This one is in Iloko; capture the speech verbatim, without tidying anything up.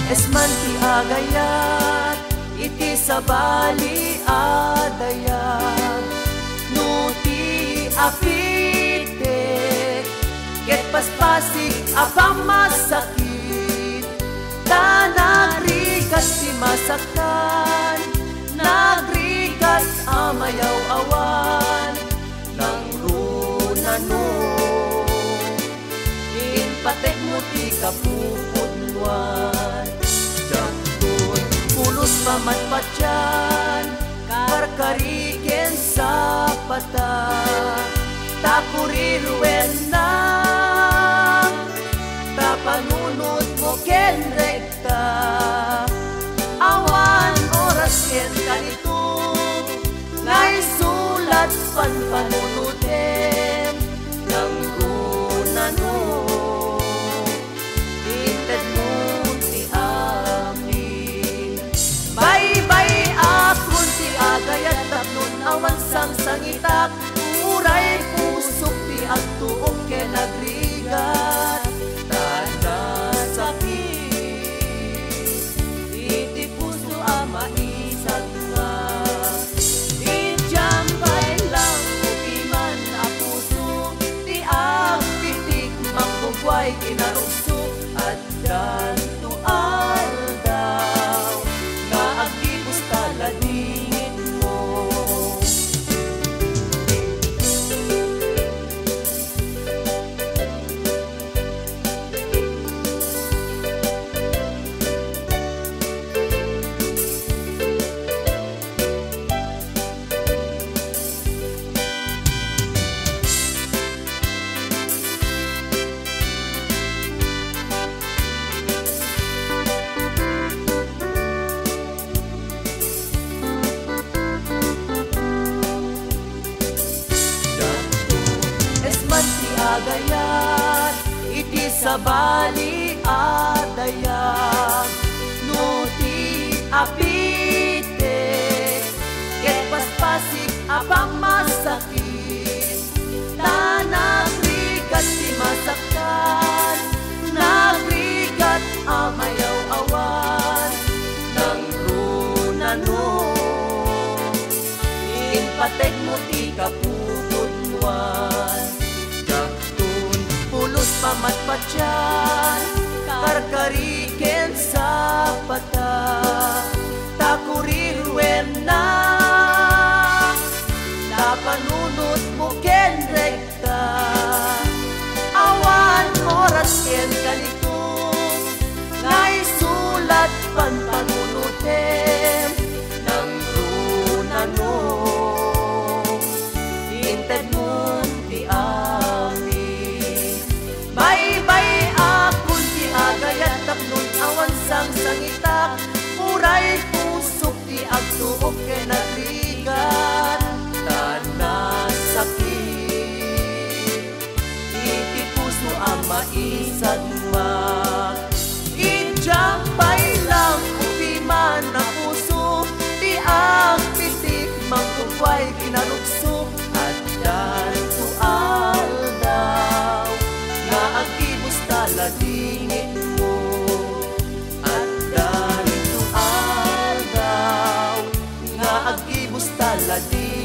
Esman ti agayat iti sabali a dayag, no ti apitek ket paspasig a pammasakit, ta nagrigat ti masaktan, nagrigat a mayaw-awan, nangrunano. Impatekmo ti kapupudnoan. Dakton pulos pamatpatian, karkari ken sapata, ta kuriruenna, ta panunotmo ken rekta. Awan oras ken kanitom, nga isulat panpanunotem, nangrunano. Intedmo ti amin. Baybay-akon ti agayat tapnon awan sangsangitak, uray pusok ti agtuok ken agrigat, ta nasakit iti puso a maisagna. Idiam pay lang upiman a puso ti agpitik, manggugway, kinarukso, addanto aldaw nga aggibusta ladingitmo. Dakton esman ti agayat iti sabali a dayag, no ti apitek ket paspasig a pammasakit, ta nagrigat ti masaktan, nagrigat a mayaw-awan, nangrunano. Impatekmo ti kapupudnoan. Dakton pulos pamatpatian, karkari ken sapata, ta kuriruenna, ta panunotmo ken rekta. Awan oras ken kanitom, nga isulat panpanunotem, nangrunano. Intedmon ti amin. Baybay-akon ti agayat tapnon awan sangsangitak, uray pusok ti agtuok ken agrigat, ta nasakit iti puso a maisagmak. Idiam pay lang upiman a puso ti agpitik, manggugway, kinarukso, addanto aldaw nga aggibusta ladingitmo. Addanto aldaw nga aggibusta ladingitmo.